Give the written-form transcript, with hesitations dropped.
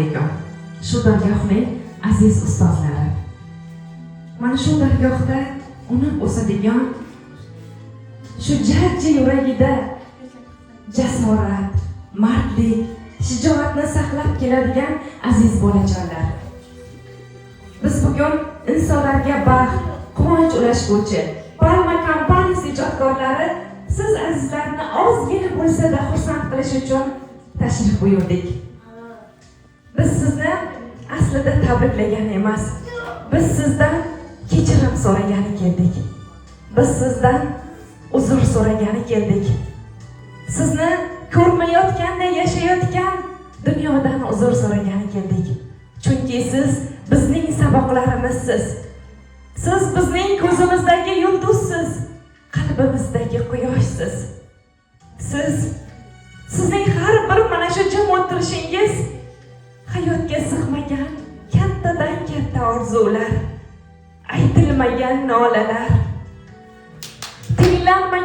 Alaykum, shu dargohning aziz ustozlari, mana shu dargohda unib o'sadigan, shu jajji yuragida jasorat, mardlik, shijoatni saqlab keladigan aziz bolajonlar, biz bugun insonlarga baxt, quvonch ulashguvchi Palma kompaniyasi ijodkorlari siz azizlarni ozgina bo'lsa-da xursand qilish uchun tashrif buyurdik. Biz sizni aslida tabriklagani emas, biz sizdan kechirim so'ragani keldik. Biz sizdan uzr so'ragani keldik. Sizni ko'rmayotganday yashayotgan dunyodan uzr so'ragani keldik. Chunki siz bizning saboqlarimizsiz. Siz bizning ko'zimizdagi yulduzsiz, qalbimizdagi quyoshsiz. Sizning har bir mana shu jim o'tirishingiz hayotga sig'magan kattadan katta orzular, aytilmagan nolalar, tinglanmagan.